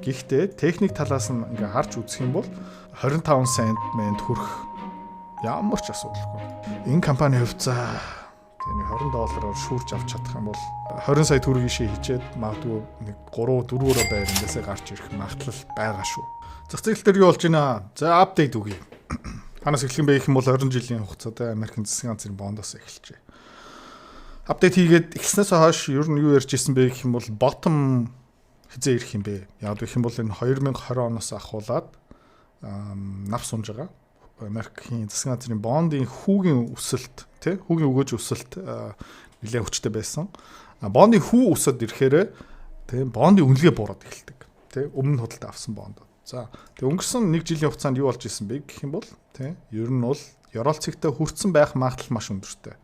Гэхдээ техник талаас нь ингээ харж үзэх юм бол 25 цент мэнд хүрэх ямар ч асуудалгүй. Энэ компани хувьцаа тэгээ нэг 20 доллараар шүүрч авч чадах юм бол 20 сая төгрөгийн ший хийчээд магадгүй нэг 3 4 өрөө байр эндээсээ гарч ирэх магадлал байгаа шүү. Зах зээл дээр юу болж байна? За, update өгье. Ханаас эхлэх юм бэ гэх юм бол 20 жилийн хугацаатай Америкийн засгийн газрын бондоос эхэлжээ. Update хийгээд эхэлснээс хойш ер нь юу ярьж исэн бэ гэх юм бол bottom хэзээ ирэх юм бэ? Яг гэх юм бол энэ 2020 оноос ахуулаад навс унж байгаа. Америкийн засгийн газрын бондын хүүгийн өсөлт, тий, хүүгийн өгөөж өсөлт нэлээд хүчтэй байсан. Бондын хүү өсөд ирэхээр, тий, бондын үнэлгээ буураад эхэлдэг. Тий, өмнө худалдаа авсан бонд. За, тэгээ өнгөрсөн нэг жилийн хугацаанд юу болж исэн бэ гэх юм бол, тий, ер нь бол ёроол цэгтээ хүртсэн байх магадлал маш өндөртэй.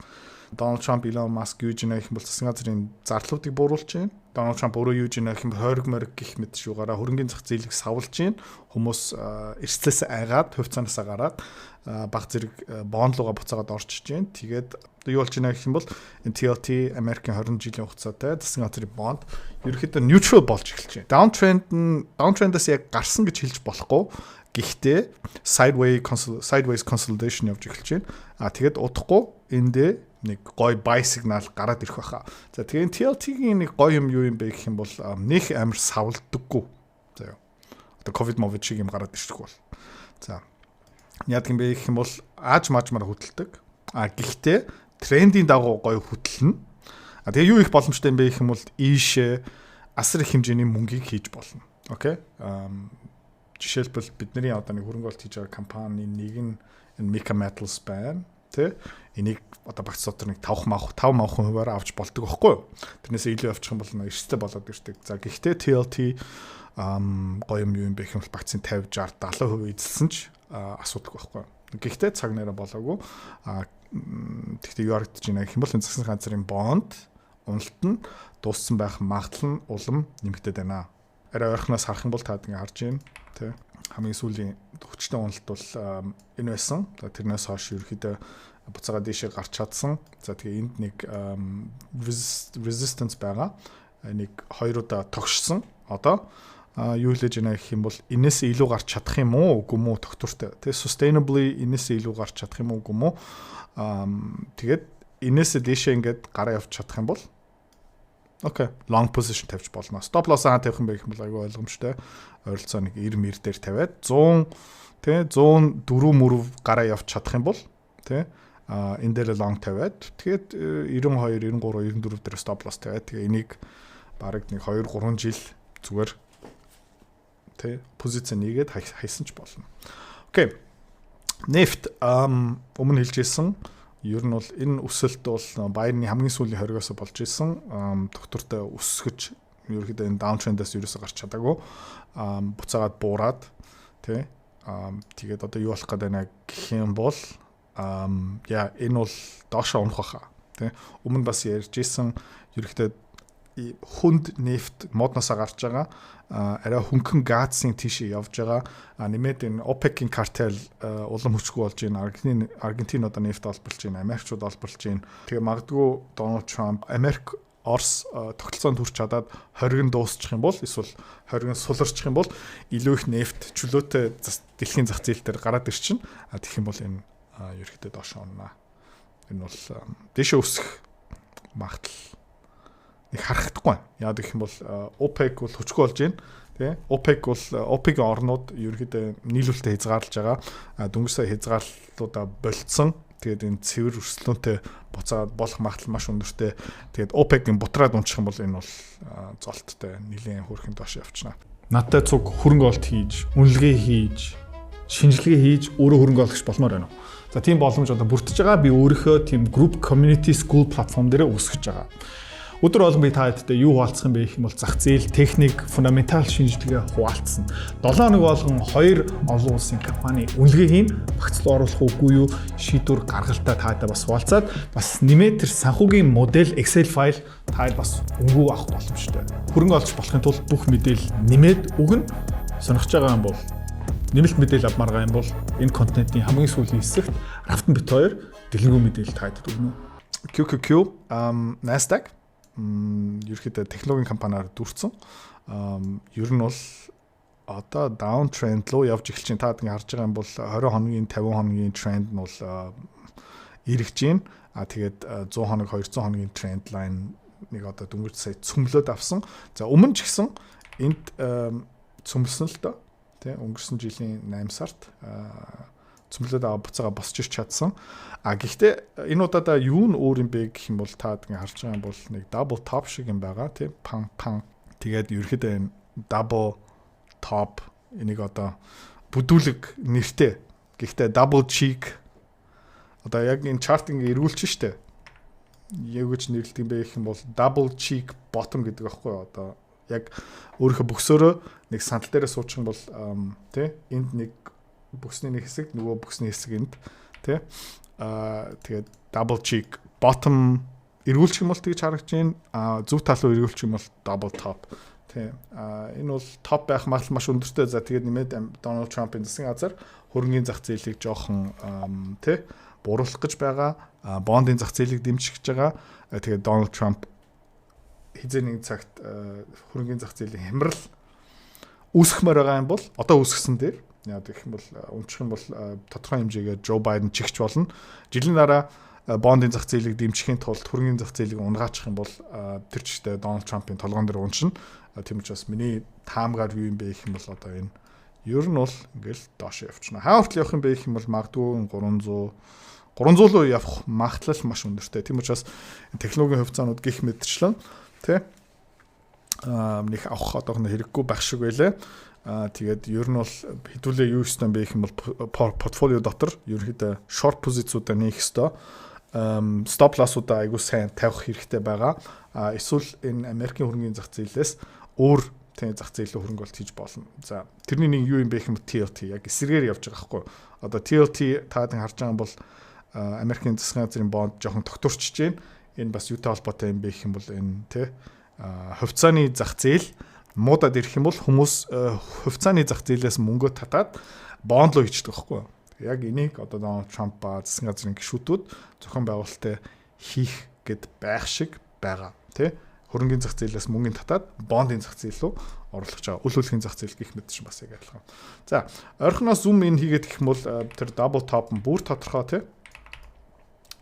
Дональд Трамп, Илон Маск юу гэж гэх юм бол засгийн газрын зарлуудыг бууруулж байна. Дональд Трамп өөрөө юу гэж гэх юм бол хойрог мориг гих мэт шугаараа хөрөнгөний зах зээлийг савлж байна. Хүмүүс эрсдлээс айгаад хувьцаанаасаа гараад баг зэрэг бонд руугаа буцаагаад орчиж байна. Тэгээд юу болж байна гэх юм бол энэ TLT Америкийн 20 жилийн хугацаатай засгийн газрын бонд ерөнхийдөө neutral болж эхэлж байна. Downtrend нь downtrend-аас яг гарсан гэж хэлж болохгүй. Гэхдээ sideways consolidation явж эхэлж байна. А тэгээд удахгүй эндээ нэг гой buy signal гараад ирэх байхаа. За, тэгээ TLT-гийн нэг гой юм юу юм бэ гэх юм бол нэх амар савлдаггүй. За яа. Одоо ковид мовид шиг юм гараад ирчихгүй бол. За. Яадаг юм бэ гэх юм бол ааж маажмаар хөдөлдөг. А гэхдээ трендийн дагуу гоё хөдлөнө. А тэгээ юу их боломжтой юм бэ гэх юм бол ийшээ асар их хэмжээний мөнгийг хийж болно. Okay. Жишээлбэл, бидний одоо нэг хөрөнгө оруулалт хийж байгаа компани нэг нь энэ Meeka Metals байна, тий. Энийг одоо багц дотор нэг 5 мах 5 мавхан хувиар авч болдог байхгүй юу? Тэрнээсээ илүү авчих юм бол эрсдэл болоод ирдэг. За, гэхдээ TLT гоё юм юу юм бэ гэх юм бол багцын 50 60 70% эзэлсэн ч асуудалгүй байхгүй юу? Гэхдээ цаг нэрэ болоогүй. А тэгтээ юу харагдаж байна гэх юм бол энэ засгийн газрын бонд уналт нь дууссан байх магадлал нь улам нэмэгдээд байна. Арай ойрхоноос харах юм бол та ингэ харж байна, тий. Хамгийн сүүлийн хүчтэй уналт бол энэ байсан. За, тэрнээс хойш ерөөхдөө буцаага дээшээ гарч чадсан. За, тэгээ энд нэг resistance байгаа. Нэг хоёр удаа тогшсон. Одоо юу хэлэж байна гэх юм бол энээс илүү гарч чадах юм уу, үгүй мүү тогтвортой. Тэгээ sustainably энээс илүү гарч чадах юм уу, үгүй мүү? Тэгээд энээсээ дээшээ ингээд гараа явж чадах юм бол okay, long position тавьж болно. Stop loss аа тавих юм бэ гэх юм бол айгүй ойлгомжтой. Ойролцоо нэг 90 мэр дээр тавиад 100, тий, 104 мөрөв гараа явж чадах юм бол, тий, а энэ дээр long тавиад, тэгээд 92, 93, 94 дээр stop loss тавиад, тэгээ энийг бараг нэг 2 3 жил зүгээр, тий, позиц нэгээд хайсан ч болно. Okay. Нефт өмнө хэлж ирсэн, ер нь бол энэ өсөлт бол Байдны хамгийн сүүлийн хоригоос болж исэн. Доктортой өсгөж ерөөхдөө энэ downtrend-аас ерөөсөө гарч чадаагүй. Буцаагаад буураад, тий. Тэгээд одоо юу болох гэдэг байна гэх юм бол яа, энэ бол доошоо унах баха. Тий. Өмнө бас ярьж исэн, ерөөхдөө хүнд нефт модноосоо гарч байгаа, арай хөнгөн газын тийшээ явж байгаа. Нэмээд энэ OPEC-ийн картел улам хүчгүй болж байна. Аргентин одоо нефт олборлж байна, Америкчууд олборлж байна. Тэгээ магадгүй Дональд Трамп, Америк, Орос тогтолцоонд хүрч чадаад хориг нь дуусчих юм бол эсвэл хориг нь суларчих юм бол илүү их нефт чөлөөтэй дэлхийн зах зээл дээр гараад ирчихнэ. А тэгэх юм бол энэ ерөөхдөө доош унаа. Энэ бол дээшээ өсөх магадлал нэг харагдахгүй байна. Яг гэх юм бол OPEC бол хүчгүй болж байна. Тэ? OPEC бол OPEC-ийн орнууд ерөөхдөө нийлүүлэлтэд хязгаарлаж байгаа. Дөнгөж сая хязгаарлалуудаа болцсон. Тэгээд энэ цэвэр өрсөлдөөнтэй буцаад болох магадлал маш өндөртэй. Тэгээд OPEC-ийн бутраад унчих юм бол энэ бол золттой нэлийн хөөрхөн доош явчихна. Надтай цуг хөрөнгө оруулалт хийж, үнэлгээ хийж, шинжилгээ хийж өөрөө хөрөнгө оруулагч болмоор байна уу? За, тийм боломж одоо бүрдэж байгаа. Би өөрийнхөө тийм group community school platform дээр үүсгэж байгаа. Өдөр болгон би та хэдтэй юу хуваалцах юм бэ гэх юм бол зах зээл, техник, fundamental шинжилгээ хуваалцсан. 7 хоног болгон хоёр олон улсын компани үнэлгээ хийн, багц руу оруулах үгүй юу шийдвэр гаргалтаа таатай бас хуваалцаад, бас нэмээд тэр санхүүгийн модель Excel файл та бас үнэгүй авах боломжтой. Хөрөнгө олж болохын тулд бүх мэдээлэл нэмээд өгнө. Сонирхож байгаа юм бол, нэмэлт мэдээлэл авмаар байгаа юм бол энэ контентын хамгийн сүүлийн хэсэгт Рафтан бит хоёр дэлгэрэнгүй мэдээлэл таадаг өгнө. QQQ, Nasdaq ерөөхдөө технологийн компаниар дүүрсэн. Ер нь бол Одоо down trend руу явж эхэлж байна. Та ингэ харж байгаа юм бол 20 хоногийн, 50 хоногийн тренд нь бол эргэж байна. А тэгээд 100 хоног, 200 хоногийн trend line нэг одоо дөнгөж сая цөмлөөд авсан. За, өмнө ч гэсэн энд цөмлсөн л доо. Тэ, өнгөрсөн жилийн 8 сард цөмлөөд аваа буцаага босч ирч чадсан. А гэхдээ энэ удаадаа юу нь өөр юм бэ гэх юм бол та ингэ харж байгаа юм бол нэг double top шиг юм байгаа, тий, пан пан. Тэгээд ерөөхдөө энэ double top, энийг одоо бүдүүлэг нэртэй. Гэхдээ double cheek, одоо яг энэ chart ингээ эргүүлчих штэ. Яг гэж нэрлэдэг юм бэ гэх юм бол double cheek bottom гэдэг аахгүй юу? Одоо яг өөрийнхөө бөксөөрөө нэг сандал дээрээ суучих юм бол, тий, энд нэг бөксний нэг хэсэг, нөгөө бөксний хэсэг энд, тий. Аа, тэгээд double cheek bottom эргүүлчих юм бол тэгж харагдаж байна. А зөв тал руу эргүүлчих юм бол double top, тий. А энэ бол топ байх магадлал маш өндөртэй. За, тэгээд нэмээд Дональд Трампын засгийн газар хөрөнгийн зах зээлийг жоохон, тий, бууруулах гэж байгаа. Бондын зах зээлийг дэмжих гэж байгаа. Тэгээд Дональд Трамп хэзээ нэг цагт хөрөнгийн зах зээлийн хямрал үүсгэмээр байгаа юм бол одоо үүсгэсэн дээр яг гэх юм бол унчих юм бол тодорхой хэмжээгээр Жо Байден чигч болно. Жилийн дараа бондын зах зээлийг дэмжихийн тулд хөрөнгийн зах зээлийг унгаачих юм бол тэр чигтээ Дональд Трампын толгоон дээр уншина. Тийм учраас миний таамгаар юу юм бэ гэх юм бол одоо энэ ер нь бол ингээл доош явчихна. Хаа хүртэл явах юм бэ гэх юм бол магадгүй 300 300 руу явах магадлал маш өндөртэй. Тийм учраас технологийн хувьцаанууд гих мэтчлэн, тий, аа нэг авах одоохоно хэрэггүй байх шиг байлаа. Аа, тэгээд ер нь бол хэдүүлээ юу ёстой юм бэ гэх юм бол портфолио дотор ерөнхийдөө short позициудаа нээх ёстой. Stop loss-уудаа айгуу сайн тавих хэрэгтэй байгаа. А эсвэл энэ Америкийн хөрөнгийн зах зээлээс өөр, тийм, зах зээлийн хөрөнгө оруулалт хийж болно. За, тэрний нэг юу юм бэ гэх юм бол TLT яг эсрэгээр явж байгаа байхгүй. Одоо TLT та харж байгаа бол Америкийн засгийн газрын бонд жоохон тогтворчж байна. Энэ бас юутай холбоотой юм бэ гэх юм бол энэ, тий, хувьцааны зах зээл муудаад ирэх юм бол хүмүүс хувьцааны зах зээлээс мөнгө татаад бонд руу хийчихдэг байхгүй. Яг энийг одоо Дональд Трамп ба засгийн газрын гишүүдүүд зохион байгуулалттай хийх гэд байх шиг байгаа, тий. Хөрөнгийн зах зээлээс мөнгөний татаад бондын зах зээл рүү оруулах гэж байгаа. Үл хөдлөхийн зах зээл гэх мэт чинь бас яг адилхан. За, ойрхоноос zoom in хийгээд гэх юм бол тэр double top нь бүр тодорхой, тий.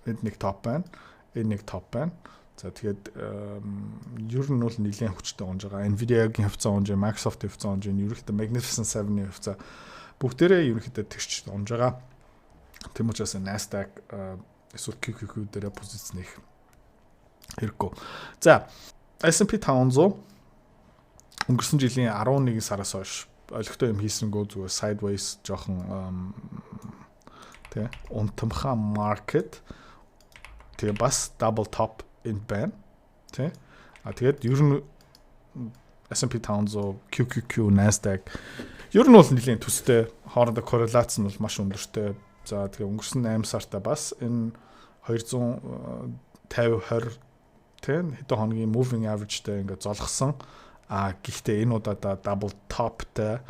Энд нэг топ байна. Энэ нэг топ байна. За, тэгээд ер нь бол нэлээд хүчтэй унж байгаа. Nvidia-гийн хувьцаа унж, Microsoft-ийн хувьцаа унж, ерөнхийдөө Magnificent 7-ийн хувьцаа бүгдээрээ ерөнхийдөө тэрч унж байгаа. Тийм учраас Nasdaq эсвэл QQQ дээр позиц нэх хэрэггүй. За, S&P 500 өнгөрсөн жилийн 11 сараас хойш олигтой юм хийсэнгөө, зүгээр sideways, жоохон, тий, унтамхаа market. Тэгээ бас double top энд байна. Тий. А тэгээд ер нь S&P 500, QQQ, Nasdaq ер нь бол нэлийн төстэй, хоорондоо корреляц нь бол маш өндөртэй. За, тэгээ өнгөрсөн 8 сартаа бас энэ 250 20, тийм, хэдэн хоногийн moving average-тэй ингээд золгосон. А гэхдээ энэ удаадаа double top-тай.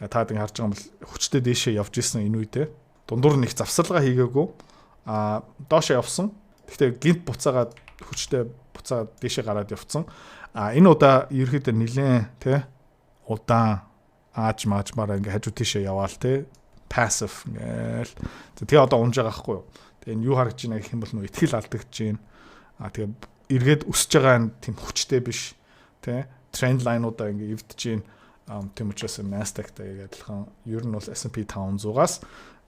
Та ингэ харж байгаа юм бол хүчтэй дээшээ явж исэн энэ үедээ. Дундуур нь их завсарлагаа хийгээгүй. А доошоо явсан. Гэхдээ гинт буцаагаад хүчтэй буцаад дээшээ гараад явцсан. А энэ удаа ерөөхдөө нилээн, тий, удаан ааж маажмаараа ингээ хажуу тийшээ яваал, тий, passive ингээл. Тэгээ одоо унж байгаа байхгүй юу. Тэгээ энэ юу харагдаж байна гэх юм бол нөө итгэл алдагдаж байна. А тэгээ эргээд өсөж байгаа нь тийм хүчтэй биш, тий, trend line-уудаа ингээ эвдэж байна. Тийм учраас Nasdaq-тай яг адилхан ер нь бол S&P 500-аас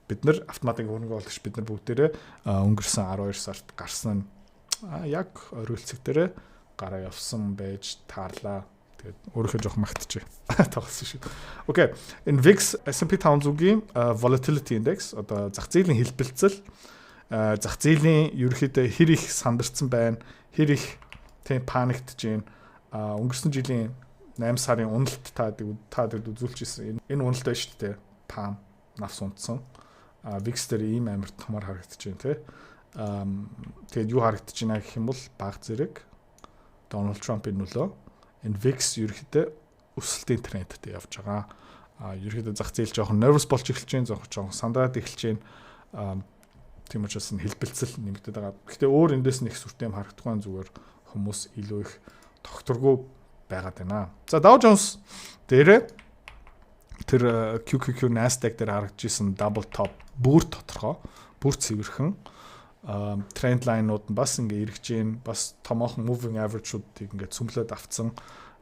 бид нар автоматик хөрөнгө оруулагч бид нар бүгдээрээ өнгөрсөн 12 сард гарсан нь яг оройцог дээрээ гараа явсан байж таарлаа. Тэгээд өөрийнхөө жоох магтчих. Тоглосон шүү. Окей. Энэ VIX, S&P 500-гийн volatility index, одоо зах зээлийн хэлбэлцэл, зах зээлийн ерөнхийдөө хэр их сандарсан байна, хэр их, тийм, panic-тж байна. Өнгөрсөн жилийн 8 сарын уналт та үзүүлчихсэн. Энэ уналт байна шүү дээ. Пам навс унтсан. А VIX дээр ийм амар томор харагдаж байна, тий. Тэгээд юу харагдаж байна гэх юм бол баг зэрэг Дональд Трампын нөлөө энэ VIX ерөнхийдөө өсөлтийн трендтэй явж байгаа. А ерөнхийдөө зах зээл жоохон nervous болж эхэлж байна, жоохон сандраад эхэлж байна. Тийм учраас энэ хэлбэлцэл нэмэгдээд байгаа. Гэхдээ өөр эндээс нь их сүртэй юм харагдахгүй, зүгээр хүмүүс илүү их тогтворгүй байгаад байна. За, Dow Jones дээрээ Тэр QQQ Nasdaq дээр харагдаж исэн double top бүр тодорхой, бүр цэвэрхэн trend line-ууд нь бас ингээ эргэж гин, бас томоохон moving average-уудыг ингээ цөмлөөд авцсан.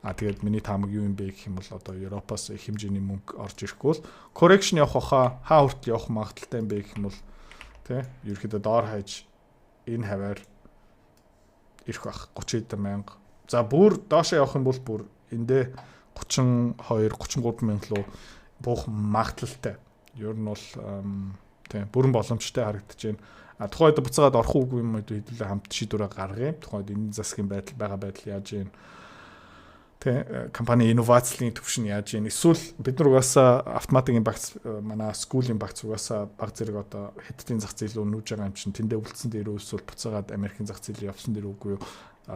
А тэгээд миний таамаг юу юм бэ гэх юм бол одоо Европоос их хэмжээний мөнгө орж ирэхгүй бол correction явах баха. Хаа хүртэл явах магадлалтай юм бэ гэх юм бол тий, ерөөхдөө доор хаяж энэ хаваар ирэх бах, 30 хэдэн мянга. За, бүр доошоо явах юм бол бүр эндээ 32 33 мянга руу буух магадлалтай. Ер нь бол тийм бүрэн боломжтой харагдаж байна. А тухайн үед буцаагаад орох уугүй юм хэдүүлээ хамт шийдвэрээ гаргая. Тухайн үед энэ засгийн байдал байгаа байдал яаж юм, тэ, компани инновацийн түвшин яаж юм, эсвэл бид нар угаасаа автоматикийн багц, манай school ийн багц угаасаа баг зэрэг одоо Хятадын зах зээл рүү нүүж байгаа юм чинь тэндээ үлдсэн дээр үү, эсвэл буцаагаад Америкийн зах зээл явсан дээр үгүй юу,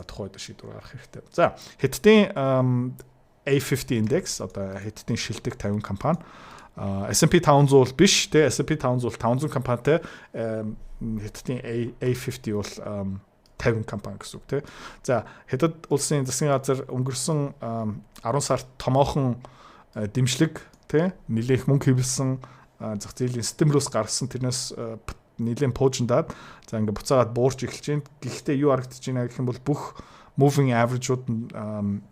тухайн үед шийдвэр гаргах хэрэгтэй. За, Хятадын A50 индекс, одоо Хятадын шилдэг 50 компани, S&P 500 бол биш те, S&P 500 бол 500 компанитай, Хятадын A50 бол 50 компани гэсэн үг тий. За, Хятад улсын засгийн газар өнгөрсөн 10 сард томоохон дэмжлэг тий, нэлээх мөнгө хэвлэсэн, зах зээлийн stimulus гаргасан, тэрнээс нэлээн пуужиндаад, за, ингээ буцаагаад буурч эхэлж байна. Гэхдээ юу харагдаж байна гэх юм бол бүх moving average-ууд нь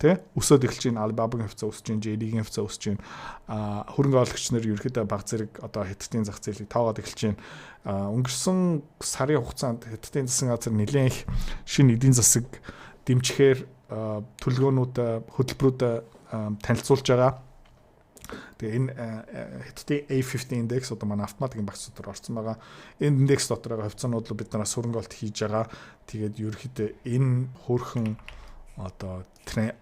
тий, өсөөд эхэлж байна. Alibaba-гийн хувьцаа өсөж байна, JD-гийн хувьцаа өсөж байна. Хөрөнгө оруулагч нар ерөөхдөө баг зэрэг одоо Хятадын зах зээлийг тоогоод эхэлж байна. Өнгөрсөн сарын хугацаанд Хятадын засгийн газар нэлээд их шинэ эдийн засаг дэмжихээр төлөвлөгөөнүүд, хөтөлбөрүүд танилцуулж байгаа. Тэгээ энэ Хятадын A50 индекс одоо манай автоматикийн багц дотор орсон байгаа. Энэ индекс дотор байгаа хувьцаанууд руу бид нараас хөрөнгө оруулалт хийж байгаа. Тэгээд ерөөхдөө энэ хөөрхөн одоо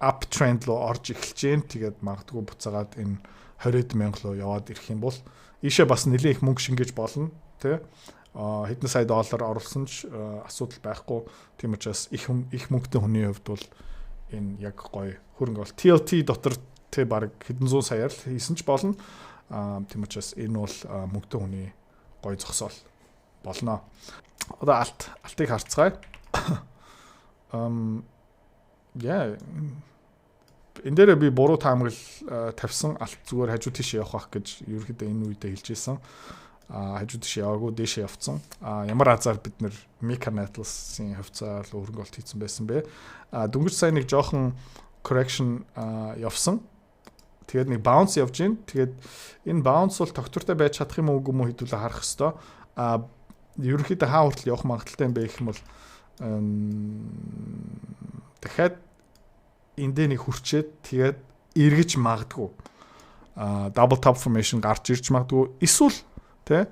up trend руу орж эхэлж байна. Тэгээд магадгүй буцаагаад энэ 20 мянга руу яваад ирэх юм бол ийшээ бас нэлээд их мөнгө шингээж болно, тий, хэдэн сая доллар оруулсан ч асуудал байхгүй. Тийм учраас их их мөнгөтэй хүний хувьд бол энэ яг гоё хөрөнгө бол TLT дотор тэ баг хэдэн зуун саяар л хийсэн ч болно. Тийм учраас энэ бол мөнгөтэй хүний гоё зогсоол болно. Одоо алтыг харцгаая. Яа, энэ дээр би буруу таамаглал тавьсан, алт зүгээр хажуу тийш явах байх гэж ерөөхдөө энэ үедээ хэлж ирсэн. Хажуу тийш яваагүй, дээшээ явцсан. Ямар азар бид нэр Meeka Metals-ийн хувьцаа л хөрөнгө оруулалт хийсэн байсан бэ? Дөнгөж сайн нэг жоохон correction явсан. Тэгээд нэг bounce явж гин. Тэгээд энэ bounce бол тогтвортой байж чадах юм уу, үгүй юм уу, хэдүүлээ харах хэвээр. Ерөнхийдөө хаа хүртэл явах магадлалтай юм бэ гэх юм бол дахиад эндээ нэг хүрчээд тэгээд эргэж магадгүй. Double top formation гарч ирж магадгүй. Эсвэл тэ,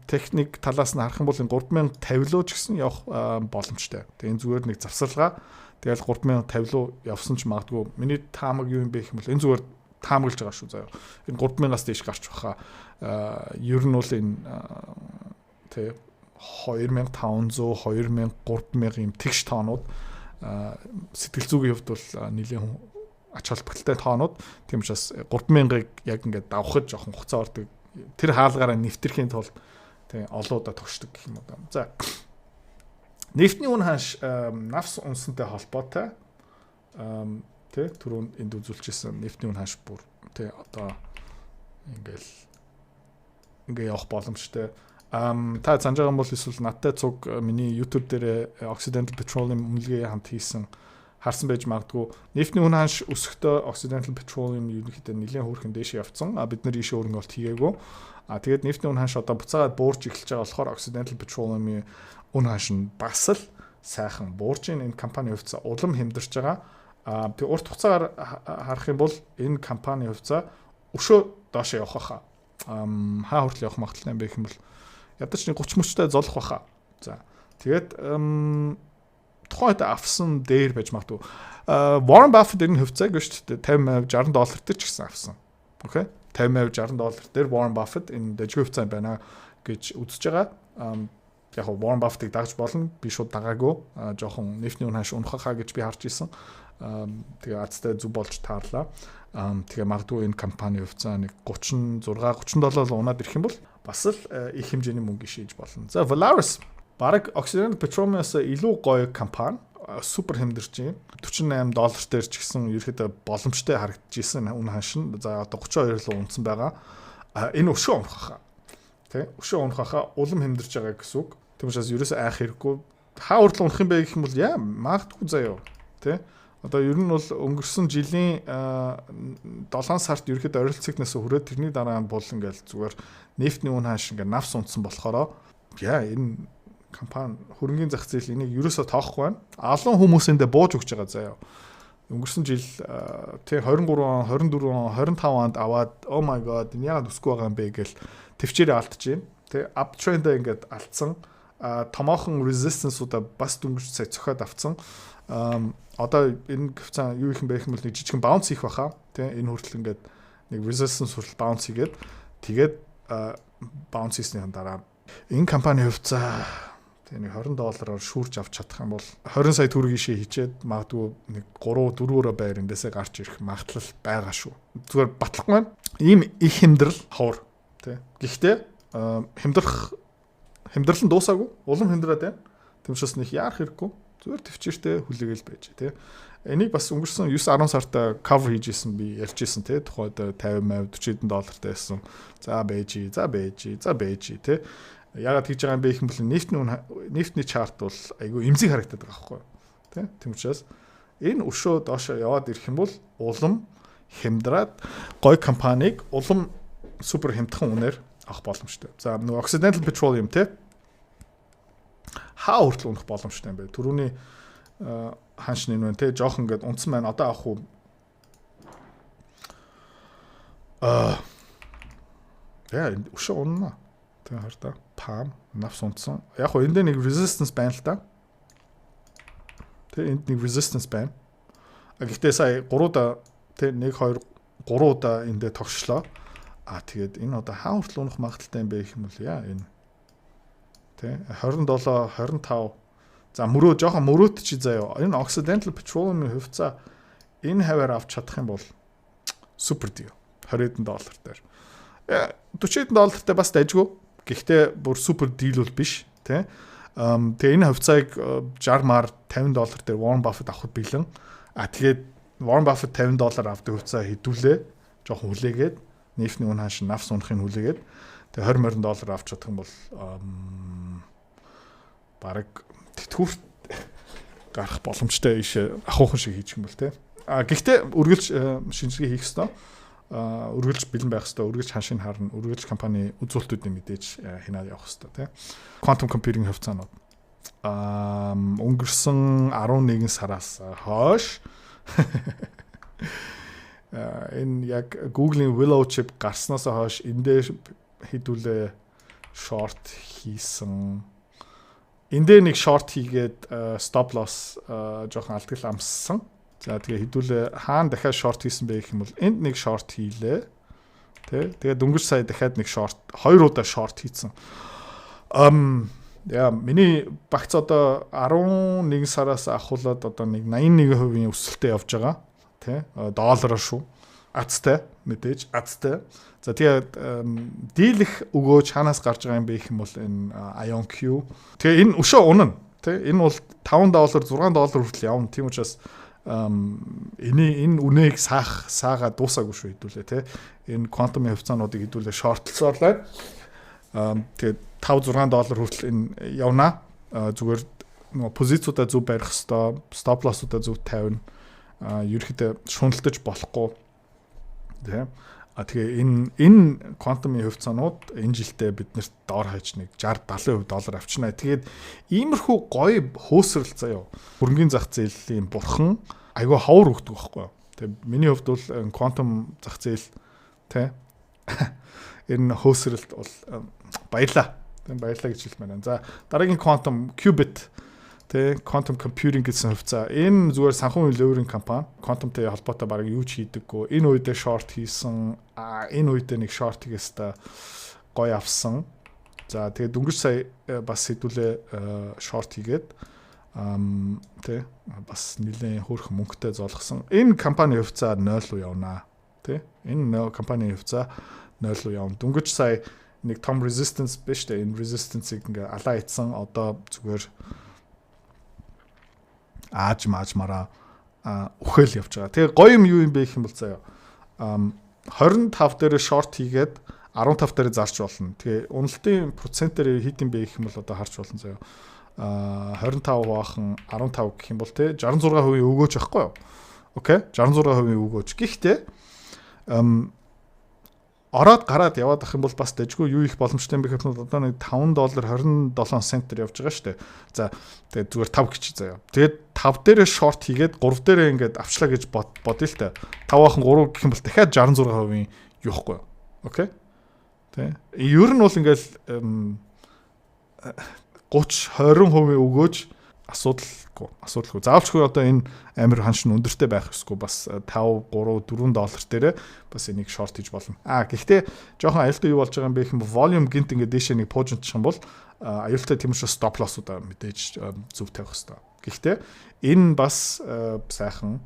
техник талаас нь харах юм бол энэ 3050 лөө ч гэсэн явах боломжтой. Тэгээ энэ зүгээр нэг завсарлагаа. Тэгэл 3050 руу явсан ч магадгүй. Миний таамаг юу юм бэ гэх юм бол энэ зүгээр таамаглаж байгаа шүү заяа. Энэ 3000-аас дээш гарч баха. Ер нь бол энэ тэ, 2500, 2000, 3000 юм тэгш тоонууд сэтгэл зүйн хувьд бол нэлээд ач холбогдолтой тоонууд. Тийм учраас 3000-ыг яг ингээд давхад жоохон хугацаа ордог. Тэр хаалгаараа нэвтрэхийн тулд тий, олоудаа тогшдог гэх юм уу да. За. Нефтний үн ханш навс унсантай холбоотой. Тэ, түрүүн энд үзүүлчихсэн нефтний үн ханш бүр тэ, одоо ингээл ингээ явах боломжтой. Та санаж байгаа юм бол эсвэл надтай цуг миний YouTube дээр Occidental Petroleum үнэлгээ хамт хийсэн харсан байж магадгүй. Нефтний үн ханш өсөхдөө Occidental Petroleum ерөнхийдөө нэлээд хөөрхөн дээшээ явцсан. А бид нар ийшээ хөрөнгө оруулалт хийгээгүй. А тэгээд нефтний үн ханш одоо буцаагаад буурч эхэлж байгаа болохоор Occidental Petroleum-ийн үн ханш нь бас л сайхан буурч ийн, энэ компани хувьцаа улам хямдарч байгаа. А тэг урт хугацаагаар харах юм бол энэ компани хувьцаа өшөө доошоо явах хаа. Хаа хүртэл явах магадлалтай юм бэ гэх юм бол ядаж нэг 30 мөчтэй золох баха. За, тэгээд тухайн үед авсан дээр байж магадгүй. Warren Buffett энэ хувьцааг шүү дээ, 50%, 60 доллар дээр ч гэсэн авсан. Окей. 50%, 60 доллар дээр Warren Buffett энэ дажгүй хувьцаа юм байна гэж үзэж байгаа. Яг Warren Buffett-ыг дагаж болно. Би шууд дагаагүй. Жоохон нефтний үн ханш унахаа гэж би харж исэн. Тэгээ азтай зөв болж таарлаа. Тэгээ магадгүй энэ компани хувьцаа нэг 36 37 унаад ирэх юм бол бас л их хэмжээний мөнгө шийж болно. За, Valaris бараг Occidental Petroleum-аас илүү гоё компани. Супер хэмдэрч байна. 48 доллар дээр ч гэсэн ерөөхдөө боломжтой харагдаж исэн үнэ ханш нь. За, одоо 32 руу унасан байгаа. А энэ өшөө унах хаа. Тэ? Өшөө унах хаа, улам хэмдэрч байгаа гэсэн үг. Тийм учраас ерөөсөө айх хэрэггүй. Хаа хүртэл унах юм бэ гэх юм бол яа магадгүй заяо. Тэ? Одоо ер нь бол өнгөрсөн жилийн 7 сард ерөөхдөө ойролцоогнаас хүрээд, тэрний дараа нь бол ингээл зүгээр нефтний үн ханш ингээд навс унтсан болохоор яа энэ компани, хөрөнгөний зах зээл энийг ерөөсөө тоохгүй байна. Олон хүмүүс эндээ бууж өгч байгаа заяа. Өнгөрсөн жил тий 23 он, 24 он, 25 онд аваад "Oh my god, энэ яагаад өсөхгүй байгаа юм бэ?" гэл төвчээрээ алдаж байна. Тий uptrend-а ингээд алдсан. Томоохон resistance-уудаа бас дөнгөж сая цохиод авцсан. Одоо энэ хувьцаа юу их юм бэ гэх юм бол нэг жижигхэн bounce хийх баха. Тий энэ хүртэл ингээд нэг resistance хүртэл bounce хийгээд, тэгээд bounce хийсний дараа энэ компани хувьцаа тэгээ нэг 20 доллараар шүүрч авч чадах юм бол 20 сая төгрөг ийшээ хийчээд магадгүй нэг 3 4-өрөө байр эндээсээ гарч ирэх магадлал байгаа шүү. Зүгээр батлахгүй байна. Ийм их хямдрал ховор тий. Гэхдээ хямдрах хямдрал нь дуусаагүй. Улам хямдраад байна. Тийм учраас нэг яарах хэрэггүй. Зүгээр төвчээртэй хүлээгээл байж тий. Энийг бас өнгөрсөн 9 10 сард cover хийж исэн, би ярьж исэн тий. Тухайд 50 80 40 хэдэн доллартай байсан. За байж, за байж, за байж тий. Ягаад хийж байгаа юм бэ гэх юм бол нефтний chart бол айгүй эмзэг харагдаад байгаа байхгүй юу? Тэ? Тийм учраас энэ өшөө доошоо яваад ирэх юм бол улам хямдраад гой компанийг улам супер хямдхан үнээр авах боломжтой. За, нөгөө Occidental Petroleum те хаа хүртэл унах боломжтой юм бэ? Түрүүний ханш нэн байна те, жоохон ингээд унтсан байна. Одоо авах уу? Аа. Яа, өшөө унна. Тэ хар та. Пам навс унтсан. Яг хоо энд нэг resistance байна л та. Тэ, энд нэг resistance байна. А гэхдээ сая 3 удаа тэ 1 2 3 удаа эндээ тогшлоо. А тэгээд энэ одоо хаа хүртэл унах магадлалтай юм бэ гэх юм бол яа энэ тэ 27 25, за мөрөө жоохон мөрөөт чи заяа. Энэ Occidental Petroleum-ийн хувьцаа энэ хаваар авч чадах юм бол супер deal, 20 хэдэн доллар дээр. 40 хэдэн доллартай бас дайжгүй. Гэхдээ бүр супер deal бол биш тий. Тэгээ энэ хувьцааг 60 мар 50 доллар дээр Warren Buffett авахд бэлэн. А тэгээд Warren Buffett 50 доллар авдаг хувьцаа хэдүүлээ жоохон хүлээгээд, нефтний үн ханш навс унахыг хүлээгээд, тэгээ 20 20 доллар авч чадах юм бол бараг тэтгэврт гарах боломжтой иш ахуйхан шиг хийчих юм бол тий. А гэхдээ үргэлж шинжилгээ хийх ёстой. А үргэлж бэлэн байх ёстой, үргэлж ханшийг харна, үргэлж компани үзүүлэлтүүдийг мэдээж хянаад явах ёстой тий. Quantum computing хувьцаанууд өнгөрсөн 11 сараас хойш энэ яг Google-ийн Willow chip гарснаас хойш эндээ хэдүүлээ short хийсэн. Эндээ нэг short хийгээд stop loss жоохон алдгал амссан. За, тэгээ хэдүүлээ хаана дахиад short хийсэн бэ гэх юм бол энд нэг short хийлээ. Тэ. Тэгээ дөнгөж сая дахиад нэг short, хоёр удаа short хийсэн. Яа, миний багц одоо 11 сараас ахуулаад одоо нэг 81% өсөлтөд явж байгаа. Тэ. Доллараар шүү. Азтай мэдээж, азтай. За, тэгээд дийлэх өгөөж хаанаас гарч байгаа юм бэ гэх юм бол энэ IonQ. Тэгээ энэ өшөө унана. Тэ, энэ бол 5 доллар, 6 доллар хүртэл явна. Тийм учраас энэ үнээг саах саагаа дуусаагүй шүү хэдүүлээ те. Энэ квантумын хувьцаануудыг хэдүүлээ short лсоор л байна. Тэгээд 5 6 доллар хүртэл энэ явна. Зүгээр нөгөө позициудаа зөв барих хэвээр, stop loss уудаа зөв тавина. Ерөнхийдөө шуналтаж болохгүй. Тэ. А тэгээ энэ квантумын хувьцаанууд энэ жилдээ биднэрт доор хаяж нэг 60 70% доллар авчнаа. Тэгээд иймэрхүү гоё хөөсрөл заяо. Хөрөнгөний зах зээлийн бурхан айгүй ховор өгдөг байхгүй юу? Тэгээ миний хувьд бол квантум зах зээл тэ энэ хөөсрөлт бол баярлаа. Тийм, баярлаа гэж хэлмээр байна. За, дараагийн quantum qubit тэ quantum computing гэсэн хувьцаа. Энэ зүгээр санхүү лөөрийн компани. Quantumтай холбоотой бараг юу ч хийдэггүй. Энэ үедээ short хийсэн. А энэ үедээ нэг short хийгээстэй гоё авсан. За, тэгээд дөнгөж сая бас хэдүүлээ short хийгээд тэ бас нэлээд хөөрхөн мөнгөтэй золгосон. Энэ компани хувьцаа 0 руу явнаа. Тэ энэ компани хувьцаа 0 руу явна. Дөнгөж сая нэг том resistance биш үү? Энэ resistance-ыг ингээ алаа ицсэн. Одоо зүгээр Ааж маажмаараа үхэл явж байгаа. Тэгээ гоё юм юу юм бэ гэх юм бол заяа. 25 дээр short хийгээд 15 дээр зарч болно. Тэгээ уналтын процентээр хэд юм бэ гэх юм бол одоо харж болно заяа. 25 хувахан 15 гэх юм бол те 66% өгөөж байхгүй юу? Okay, 66% өгөөж. Гэхдээ ороод гараад яваад ах юм бол бас дэжгүй юу их боломжтой юм бэ гэхэд одоо нэг 5 доллар 27 центээр явж байгаа шүү дээ. За, тэгээд зүгээр 5 гэж заяа. Тэгээд 5 дээрээ short хийгээд 3 дээрээ ингээд авчлаа гэж бодъё л та. 5 ахын 3 гэх юм бол дахиад 66% юу ихгүй юу? Okay. Тэ. Ер нь бол ингээл 30 20% өгөөж асуудалгүй, асуудалгүй. Заавалчгүй одоо энэ амир ханш нь өндөртэй байх ёсгүй, бас 5 3 4 доллар дээрээ бас энийг short хийж болно. А гэхдээ жоохон аюултай юу болж байгаа юм бэ гэх юм бол volume гинт ингээд дээшээ нэг пуужинчих юм бол аюултай, тийм учраас stop loss-уудаа мэдээж зөв тавих хэрэгтэй. Гэхдээ энэ бас сайхан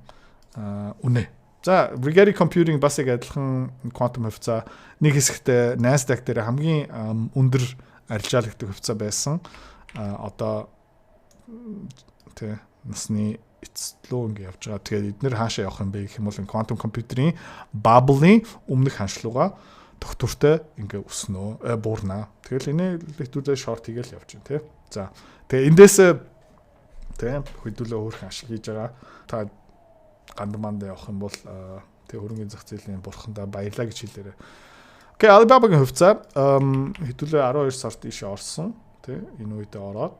үнэ. За, Rigetti Computing бас яг адилхан quantum хувьцаа, нэг хэсэгтээ Nasdaq дээр хамгийн өндөр арилжаалагддаг хувьцаа байсан. Одоо тэ насны эцэст лөө ингэ явж байгаа. Тэгээд эднэр хаашаа явах юм бэ гэх юм бол quantum computer-ийн bubble-ийн өмнөх ханшлууга тогтвортой ингээ өснө, буурнаа. Тэгэл энийг хэдүүлээ short хийгээл явж байна тий. За, тэгээ эндээс тий хэдүүлээ өөрхөн ашиг хийж байгаа. Та гандан манд явах юм бол тэгээ хөрөнгөний зах зээлийн бурхандаа баярлаа гэж хэлээрэй. Okay, Alibaba-гийн хувьцаа хэдүүлээ 12 сард ийшээ орсон тий, энэ үедээ ороод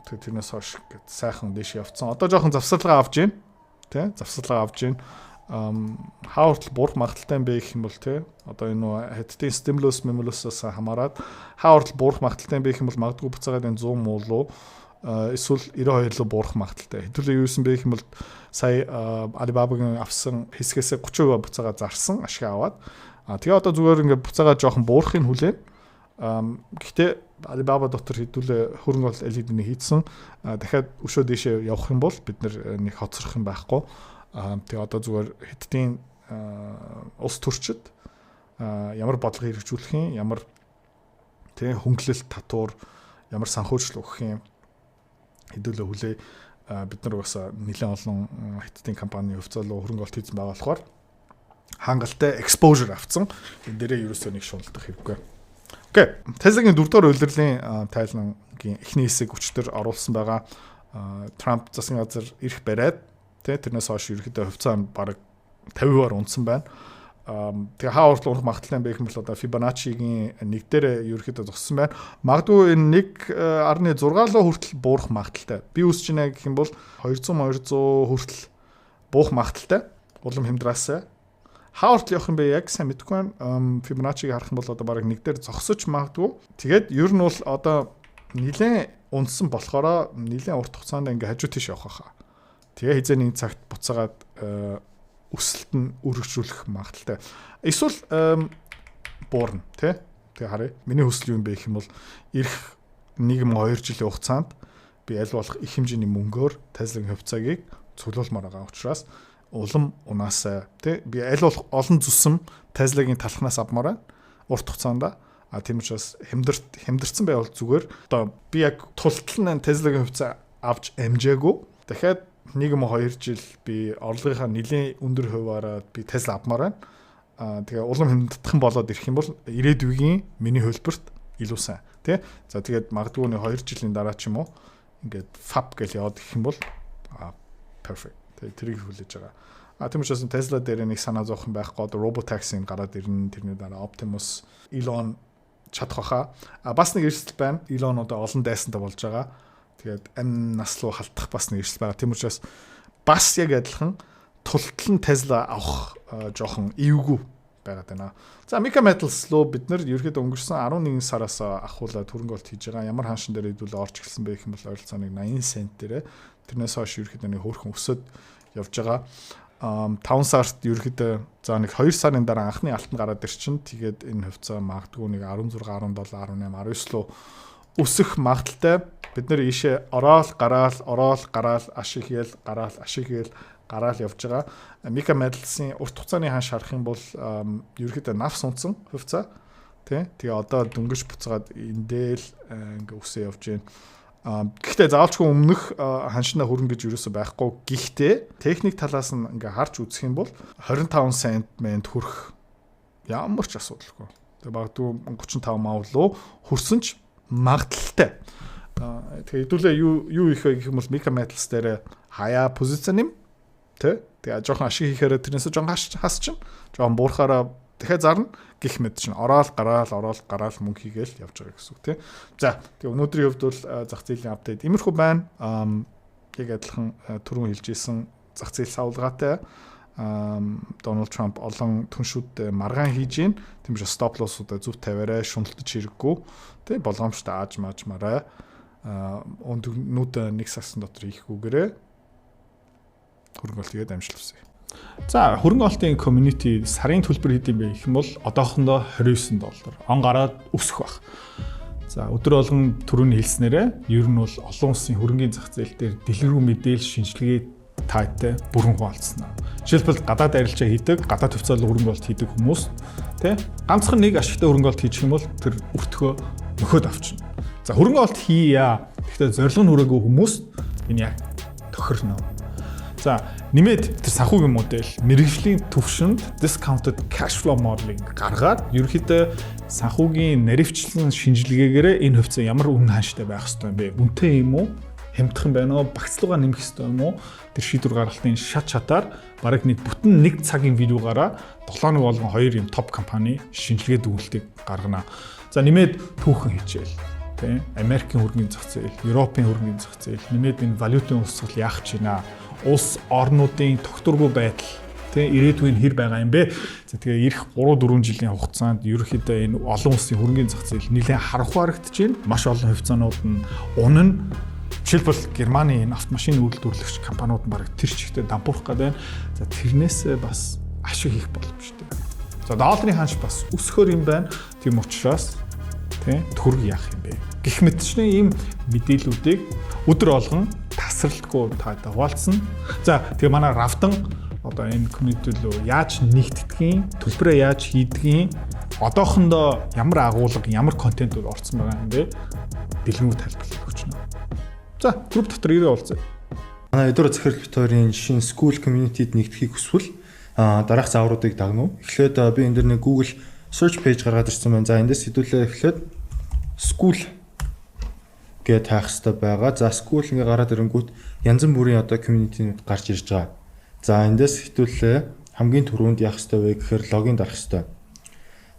тэгээ тэрнээс хойш гээд сайхан дээш явцсан. Одоо жоохон завсарлага авч байна. Тэ, завсарлага авч байна. Хаа хүртэл буурах магадлалтай юм бэ гэх юм бол тэ одоо энэ нөө хятадын stimulus мемулусаас хамаарат хаа хүртэл буурах магадлалтай юм бэ гэх юм бол магадгүй буцаагаад энэ 100 муулуу эсвэл 92 руу буурах магадлалтай. Хэдүүлээ юу юусэн бэ гэх юм бол сая Alibaba-гийн авсан хэсгээсээ 30% буцаага зарсан, ашиг аваад. А тэгээ одоо зүгээр ингээд буцаага жоохон буурахыг хүлээн. Гэхдээ Alibaba дотор хэдүүлээ хөрөнгө бол аль хэдийн хийцэн. Дахиад өшөө дээшээ явах юм бол бид нэг хоцрох юм байхгүй. Тэгээ одоо зүгээр хятадын улс төрчид ямар бодлого хэрэгжүүлэх юм, ямар тэгээ хөнгөлөлт татвар, ямар санхүүжил өгөх юм хэдүүлээ хүлээ. Бид нар угаасаа нэлээд олон хятадын компани хувьцаа руу хөрөнгө оруулалт хийсэн байгаа болохоор хангалттай exposure авцсан. Энэ дээрээ ерөөсөө нэг шуналдах хэрэггүй. Okay. Tesla-гийн дөрөвдүгээр улирлын тайлангийн эхний хэсэг өчтөр оруулсан байгаа. Трамп засгийн газар ирэх бариад тэ тэрнээс хойш ерөөхдөө хувьцаа нь бараг 50%-аар унасан байна. Тэгээ хаа хүртэл унах магадлалтай юм бэ гэх юм бол одоо Fibonacci-гийн нэг дээр ерөөхдөө зогссон байна. Магадгүй энэ 1.6 руу хүртэл буурах магадлалтай. Би үсэж байна гэх юм бол 200 200 хүртэл буух магадлалтай. Улам хямдраасаа. Хаа хүртэл явах юм бэ яг сайн мэдэхгүй байна. Fibonacci-г харах юм бол одоо бараг нэг дээр зогсож магадгүй. Тэгээд ер нь бол одоо нилээн унасан болохоор нилээн урт хугацаанд ингээ хажуу тийш явах хаа. Тэгээ хизээ нэг цагт буцаагаад өсөлт нь өргөжүүлэх магадлалтай. Эсвэл буурна тий. Тэгээ харъя. Миний хүсэл юу юм бэ гэх юм бол ирэх 1 юм 2 жилийн хугацаанд би аль болох их хэмжээний мөнгөөр Tesla-гийн хувьцаагийг цуглуулмаар байгаа учраас улам унаасаа тий би аль болох олон зүсэм Tesla-гийн талхнаас авмаар байна урт хугацаанд. А тийм учраас хямдарт хямдарсан байвал зүгээр. Одоо би яг тултал нь Tesla-гийн хувьцаа авч амжаагүй. Дахиад 1 юм 2 жил би орлогынхаа нэлийн өндөр хувиараа би Tesla авмаар байна. А тэгээ улам хямдтхан болоод ирэх юм бол ирээдүйн миний хувилбарт илүү сайн тий. За, тэгээд магадгүй нэг 2 жилийн дараа ч юм уу ингээд fab гэж яваад ирэх юм бол perfect. Тэгээ тэрийг хүлээж байгаа. А тийм учраас Tesla дээр нэг санаа зовох юм байхгүй. Одоо Robotaxi гараад ирнэ. Тэрний дараа Optimus, Elon чадах баха. А бас нэг эрсдэл байна. Elon одоо олон дайсантай болж байгаа. Тэгээд амь нас руу халтах бас нэг эрсдэл байгаа. Тийм учраас бас яг адилхан тултал нь Tesla авах жоохон эвгүй байгаад байна. За, Mika Metals руу бид нэр ерөөхдөө өнгөрсөн 11 сараас ахуулаад хөрөнгө оруулалт хийж байгаа. Ямар ханшин дээр хэдүүл орж эхэлсэн бэ гэх юм бол ойролцоогоо 80 цент дээрээ, тэрнээс хойш ерөөхдөө нэг хөөрхөн өсөд явж байгаа. 5 сард ерөөхдөө, за, нэг 2 сарын дараа анхны алтан гараад ирчин. Тэгээд энэ хувьцаа магадгүй нэг 16, 17, 18, 19 руу өсөх магадлалтай. Бид нэр ийшээ ороод гараал, ороод гараал, ашиг хийэл, гараал, ашиг хийэл, гараал явж байгаа. Mika Metals-ын урт хугацааны ханш харах юм бол ерөөхдөө навс унтсан хувьцаа. Тэ. Тэгээ одоо дөнгөж буцаад эндээл ингээ өсөө явж байна. Гэхдээ заавалчгүй өмнөх ханшина хүрнэ гэж юусоо байхгүй. Гэхдээ техник талаас нь ингээ харж үзэх юм бол 25 цент мэнд хүрэх ямар ч асуудалгүй. Тэгээ магадгүй 35 мав руу хүрсэн ч магадлалтай. Тэгээ хэдүүлээ юу юу их вэ гэх юм бол Mika Metals дээр хаяа позиц нэм, тэ. Тэгээ жоохон ашиг хийхээр тэрнээсээ жоохон хас чинь жоохон буурахаараа дахиад зарна гэх мэт чинь ороод гараал, ороод гараал мөнгө хийгээл явж байгаа гэсэн үг, тий. За, тэгээ өнөөдрийн хувьд бол зах зээлийн update иймэрхүү байна. Яг адилхан түрүүн хэлж исэн зах зээл савлгаатай. Дональд Трамп олон түншүүд маргаан хийж гин. Тийм учраас stop loss-уудаа зөв тавиарай, шуналтаж хэрэггүй. Тэ, болгоомжтой ааж маажмаарай. Өндөгнүүд нэг сагсан дотор хийхгүйгээрээ хөрөнгө оруулалт хийгээд амжилт хүсье. За, хөрөнгө оруулалтын community сарын төлбөр хэд юм бэ гэх юм бол одоохондоо 29 доллар. Он гараад өсөх байх. За, өдөр болгон түрүүний хэлснээрээ ер нь бол олон улсын хөрөнгийн зах зээл дээр дэлгэрэнгүй мэдээлэл, шинжилгээ таатай бүрэн хуваалцсан. Жишээлбэл, гадаад арилжаа хийдэг, гадаад хувьцаалал хөрөнгө оруулалт хийдэг хүмүүс, тий, ганцхан нэг ашигтай хөрөнгө оруулалт хийчих юм бол тэр өртгөө нөхөд авчна. За, хөрөнгө оруулалт хийя. Гэхдээ зорилго нь хүрээгүй хүмүүс энэ яг тохирно. За, нэмээд тэр санхүүгийн модель мэргэжлийн төвшөнд discounted cash flow modeling гаргаад ерөнхийдөө санхүүгийн наривчлан шинжилгээгээрээ энэ хувьцаа ямар үнэ ханштай байх ёстой юм бэ? Үнэтэй юм уу? Хямдхан байна уу? Багцлуугаа нэмэх ёстой юм уу? Тэр шийдвэр гаргалтын шат шатаар бараг нэг бүтэн нэг цагийн видеогаараа 7 нэг болгон хоёр юм топ компани шинжилгээ дүгнэлтийг гаргана. За, нэмээд түүхэн хичээл, тий, Америкийн хөрөнгөний зах зээл, Европын хөрөнгөний зах зээл, нэмээд энэ валютын урсгал яах гэж байна? Улс орнуудын тогтворгүй байдал, тий, ирээдүйн хэр байгаа юм бэ? За, тэгээ ирэх 3 4 жилийн хугацаанд ерөнхийдөө энэ олон улсын хөрөнгөний зах зээл нэлээд харанхуй харагдаж байна. Маш олон хувьцаанууд нь унана. Жишээлбэл, Германы энэ автомашин үйлдвэрлэгч компаниуд нь бараг тэр чигтээ дампуурах гэдэг байна. За, тэрнээсээ бас ашиг хийх боломжтой. За, долларын ханш бас өсөхөр юм байна. Тийм учраас, тий, төгрөг яах юм бэ? Гэх мэтчний ийм мэдээллүүдийг өдөр болгон тасралтгүй таатай хуваалцсан. За, тэгээ манай Равдан одоо энэ community рүү яаж нэгтгэдгийг, төлбөрөө яаж хийдгийг, одоохондоо ямар агуулга, ямар контентууд орсон байгаа юм бэ? Дэлгэрэнгүй тайлбарлаж өгч байна. За, групп дотор ирээ уулзъя. Манай Эдура захирал бит хоёрын шинэ Skool community-д нэгдэхийг хүсвэл дараах заавруудыг дагна уу? Эхлээд би энэ дэр нэг Google search page гаргаад ирсэн байна. За, эндээс хэдүүлээ эхлээд Skool гэж таах хэрэгтэй байгаа. За, Skool ингээ гараад ирэнгүүт янз бүрийн одоо community-нүүд гарч ирж байгаа. За, эндээс хэдүүлээ хамгийн түрүүнд яах хэрэгтэй вэ гэхээр login дарах хэрэгтэй.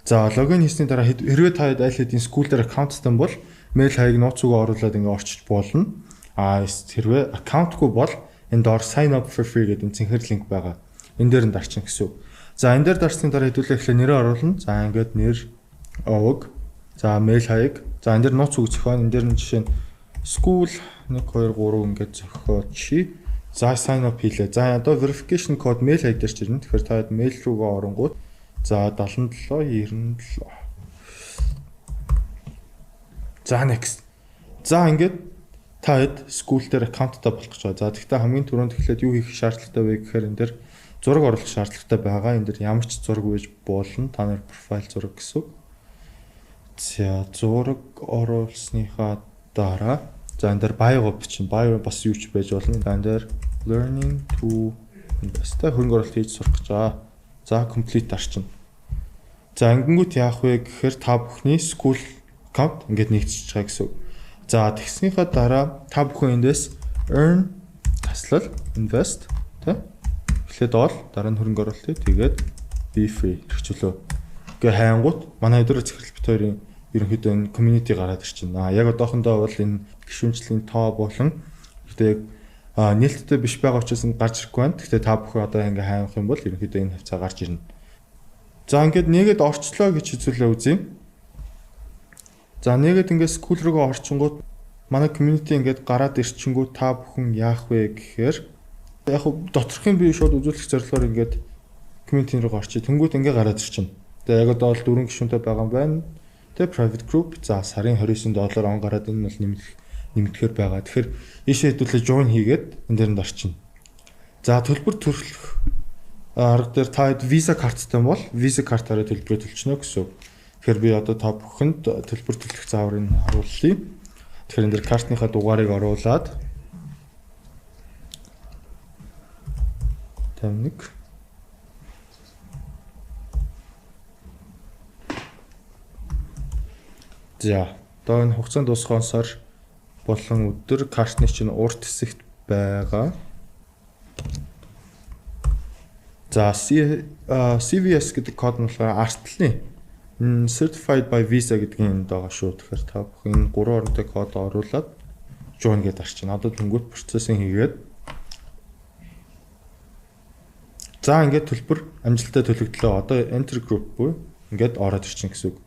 За, login хийсний дараа хэрвээ та аль хэдийн Skool дээр account-тай бол мэйл хаяг, нууц үгээ оруулаад ингээ орчиж болно. А хэрвээ account-гүй бол энэ доор sign up for free гэдэг цэнхэр линк байгаа. Энэ дээр нь дарчин гэсэн үг. За, энэ дээр дарсны дараа хэдүүлээ эхлээ нэрээ оруулна. За, ингээд нэр, овог, за, мэйл хаяг, за, энэ дээр нууц үг зохион. Энэ дээр нь жишээ нь school 1 2 3 ингээд зохиочих. За, sign up хийлээ. За, одоо verification code мэйл хаяг дээр ч ирнэ. Тэгэхээр та мэйл рүүгээ оронгууд за 77 97. За, next. За, ингээд та хэд Skool дээр account-тай болох гэж байгаа. За, тэгэхдээ хамгийн түрүүнд эхлээд юу хийх шаардлагатай вэ гэхээр энэ дээр зураг оруулах шаардлагатай байгаа. Энэ дээр ямар ч зураг байж болно. Та нар профайл зураг гэсэн үг. За, зураг оруулсныхаа дараа за энэ дээр bio бичин. Bio бас юу ч байж болно. За, энэ дээр learning to invest, хөрөнгө оруулалт хийж сурах гэж байгаа. За, complete дарчин. За, ингэнгүүт яах вэ гэхээр та бүхний Skool account ингээд нэгтчихэж байгаа гэсэн үг. За, тэгснийхаа дараа та бүхэн эндээс earn таслал invest, тэ, эхлээд all, дараа нь хөрөнгө оруулалт, тэгээд be free, эрхчлөө гэ хайнгууд манай өдөр захирал бит хоёрын ерөнхийдөө энэ community гараад ирчихнэ. А яг одоохондоо бол энэ гишүүнчлийн тоо болон гэхдээ яг нээлттэй биш байгаа учраас гарч ирэхгүй байна. Гэхдээ та бүхэн одоо ингээ хайх юм бол ерөнхийдөө энэ хавцаа гарч ирнэ. За, ингээд нэгэд орчлоо гэж хэзүүлээ үзье. За, нэгэд ингээд Skool руугаа орчингууд манай community ингээд гараад ирчингүү та бүхэн яах вэ гэхээр яг доторхын би шууд үзүүлэх зорилгоор ингээд community руу орчие. Тэнгүүт ингээ гараад ирчихнэ. Тэгээ яг одоо бол дөрвөн гишүүнтэй байгаа юм байна. Тэгээ private group, за, сарын 29 доллар, он гараад энэ бол нэмэгдэхээр байгаа. Тэгэхээр ийшээ хэдүүлээ join хийгээд энэ дээр нь орчино. За, төлбөр төлөх арга дээр та Visa карттай бол Visa картаараа төлбөрөө төлчихнө гэсэн үг. Тэгэхээр би одоо та бүхэнд төлбөр төлөх зааврыг харуулъя. Тэгэхээр энэ дэр картныхаа дугаарыг оруулаад 51. За, одоо энэ хугацаанд дуусах сар болон өдөр картны чинь урт хэсэгт байгаа. За, CVS гэдэг код нь болохоор артлын Certified by Visa гэдгийн энд байгаа шүү. Тэгэхээр та бүхэн энэ гурван оронтой код оруулаад join гэдээ арчина. Одоо тэнгуут процессинг хийгээд, за, ингээд төлбөр амжилттай төлөгдлөө. Одоо enter group буюу ингээд ороод ирчин гэсэн үг.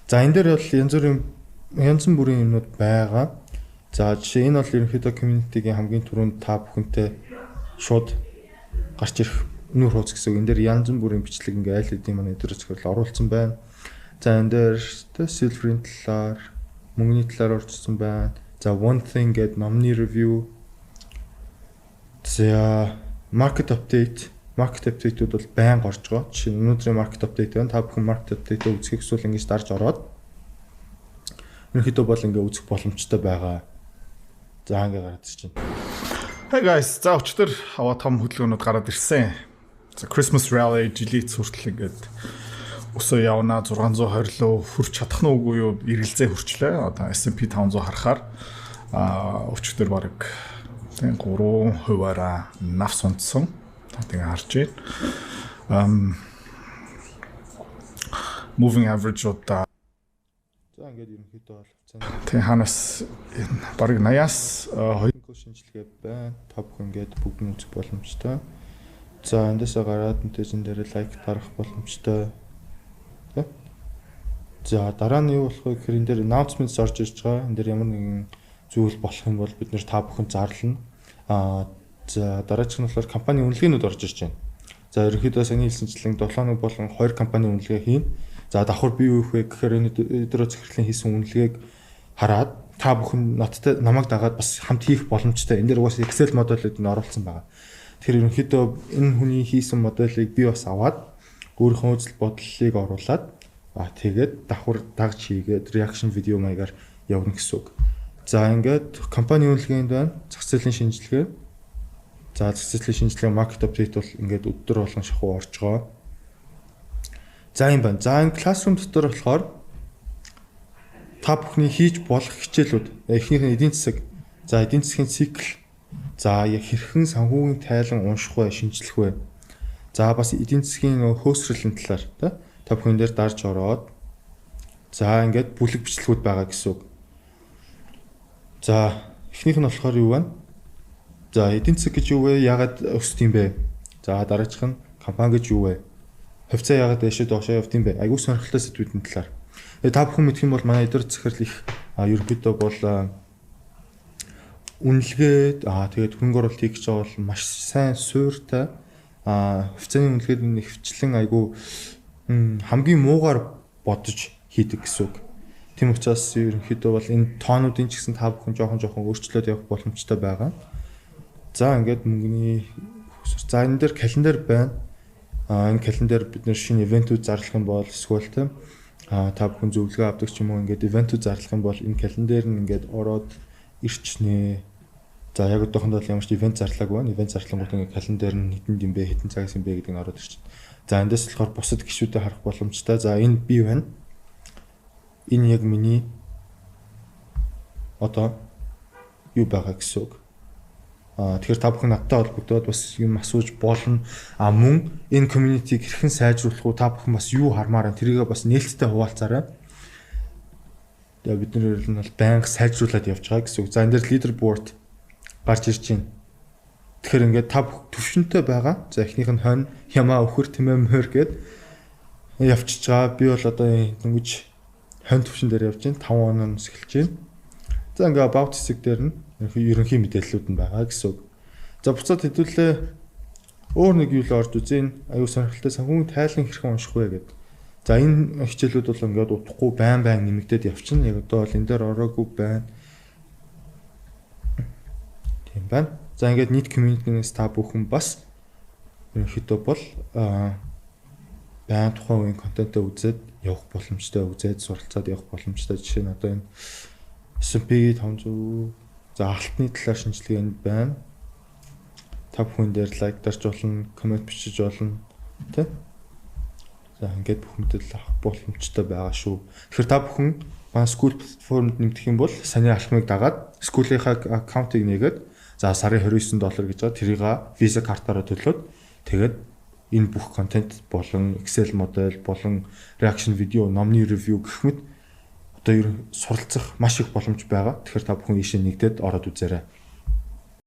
За, энэ дээр бол янз бүрийн, янз бүрийн юмнууд байгаа. За, жишээ энэ бол ерөнхийдөө community-гийн хамгийн түрүүнд та бүхэнтэй шууд гарч ирэх нүүр хуудас гэсэн үг. Энэ дээр янз бүрийн бичлэг ингээ аль хэдийн манай өдөр зөвхөн оруулсан байна. За, энэ дээр тэ silver-ийн талаар, мөнгөний талаар орчихсон байна. За, one thing гэдэг номны review. За, market update. Market update-үүд бол байнга орж байгаа. Жишээ нь өнөөдрийн market update байна. Та бүхэн market update-ийг үзэхийг хүсвэл ингэж дарж ороод ерөнхийдөө бол ингээ үзэх боломжтой байгаа. За, ингээ гараад ирж байна. Hey guys, за, өчигдөр аваа том хөдөлгөөнүүд гараад ирсэн. За, Christmas rally жилийн эц хүртэл ингээд өсөө явна, 620 лөө хүрч чадах нь үгүй юу, эргэлзээ хүрчлээ. Одоо S&P 500 харахаар өчигдөр бараг тийм 3 хувиараа навс унтсан. Тэгээ харж байна. Moving average удаа За, ингээд ерөнхийдөө бол хувьцааны тийм ханаас бараг 80-аас 2 шинжилгээ байна. Та бүхэн ингээд бүгд нь үзэх боломжтой. За, эндээсээ гараад мэдээж энэ дээр like дарах боломжтой. Тэ? За, дараа нь юу болох вэ гэхээр энэ дээр announcements орж ирж байгаа. Энэ дээр ямар нэгэн зүйл болох юм бол бид нэр та бүхэн зарлана. За, дараачих нь болохоор компани үнэлгээнүүд орж ирж байна. За, ерөнхийдөө саяны хэлсэнчлэн 7 хоног болон 2 компани үнэлгээ хийн. За, давхар би юу их вэ гэхээр энэ өдрөө захирлын хийсэн үнэлгээг хараад та бүхэн надтай, намайг дагаад бас хамт хийх боломжтой. Энэ дээр угаасаа Excel модулууд нь оруулсан байгаа. Тэгэхээр ерөнхийдөө энэ хүний хийсэн моделийг би бас аваад өөрийнхөө үзэл бодлыг оруулаад тэгээд давхар дагж хийгээд reaction видео маягаар явна гэсэн үг. За, ингээд компани үнэлгээнд байна. Зах зээлийн шинжилгээ. За, зах зээлийн шинжилгээ, market update бол ингээд өдөр болгон шахуу орж байгаа. За, юм байна. За, энэ classroom дотор болохоор та бүхний хийж болох хичээлүүд, эхнийх нь эдийн засаг. За, эдийн засгийн цикл. За, яг хэрхэн санхүүгийн тайлан унших вэ, шинжлэх вэ? За, бас эдийн засгийн хөөсрөлийн талаар та бүхэн дээр дарж ороод, за, ингээд бүлэг бичлэгүүд байгаа гэсэн үг. За, эхнийх нь болохоор юу вэ? За, эдийн засаг гэж юу вэ? Яагаад өсдөг юм бэ? За, дараачих нь компани гэж юу вэ? Хувьцаа яагаад дээшээ доошоо явд юм бэ? Айгуу сонирхолтой сэдвүүдийн талаар. Тэгээ та бүхэн мэдэх юм бол манай эдгээр захирал их ерөнхийдөө бол үнэлгээ тэгээд хөрөнгө оруулалт хийх гэж байгаа бол маш сайн суурьтай, хувьцааны үнэлгээд нь ихвчлэн айгуу хамгийн муугаар бодож хийдэг гэсэн үг. Тийм учраас ерөнхийдөө бол энэ тоонуудын ч гэсэн та бүхэн жоохон жоохон өөрчлөлт явах боломжтой байгаа. За, ингээд мөнгөний, за, энэ дээр календар байна. Энэ календар бид нэр шинэ event үүд зарлах юм бол эсвэл тийм та бүхэн зөвлөгөө авдаг ч юм уу, ингээд event үүд зарлах юм бол энэ календар нь ингээд ороод ирчнэ. За, яг одоохондоо бол ямар ч event зарлаагүй байна. Event зарлангууд ингээд календар нь хэдэн юм бэ, хэдэн цагаас юм бэ гэдэг нь ороод ирчихнэ. За, эндээс болохоор бусад гишүүдэд харах боломжтой. За, энэ би байна. Энэ яг миний одоо юу байгаа гэсэн үг. Тэгэхээр та бүхэн надтай холбогдоод бас юм асууж болно. Мөн энэ community-г хэрхэн сайжруулах уу, та бүхэн бас юу хармаар байна, тэрийгээ бас нээлттэй хуваалцаарай. Тэгээ бид нар нь бол байнга сайжруулад явж байгаа гэсэн үг. За, энэ дээр leaderboard гарч ирж байна. Тэгэхээр ингээд та бүх төвшөнтэй байгаа. За, эхнийх нь хонь, хямаа, өхөр, тэмээ, морь гэд явчихж байгаа. Би бол одоо дөнгөж хонь төвшин дээр явж байна. 5 оноос эхэлж байна. За, ингээ about хэсэг дээр нь ерөнхий мэдээллүүд нь байгаа гэсэн үг. За, буцаад хэдүүлээ өөр нэг юу л орж үзье. Аюу сонирхолтой санхүүгийн тайлан хэрхэн унших вэ гэдэг. За, энэ хичээлүүд бол ингээд удахгүй байн байн нэмэгдээд явчихна. Яг одоо бол энэ дээр ороогүй байна. Тийм байна. За, ингээд нийт community-нээс та бүхэн бас ерөнхийдөө бол байн тухайн үеийн контентоо үзээд явах боломжтой, үзээд суралцаад явах боломжтой. Жишээ нь одоо энэ S&P 500, за, алтны талаар шинжилгээ энд байна. Та бүхэн дээр лайк дарж болно, comment бичиж болно, тэ? За, ингээд бүх мэдээлэл авах боломжтой байгаа шүү. Тэгэхээр та бүхэн манай Skool платформд нэмэх юм бол саяны алхмыг дагаад Skool-ийнхаа account ыг нээгээд, за, сарын 29 доллар гэж байгаа тэрийг Visa картаараа төлөөд, тэгээд энэ бүх контент болон Excel модель болон reaction видео, номны review гэх мэт одоо ер суралцах маш их боломж байгаа. Тэгэхээр та бүхэн ийшээ нэгдээд ороод үзээрэй.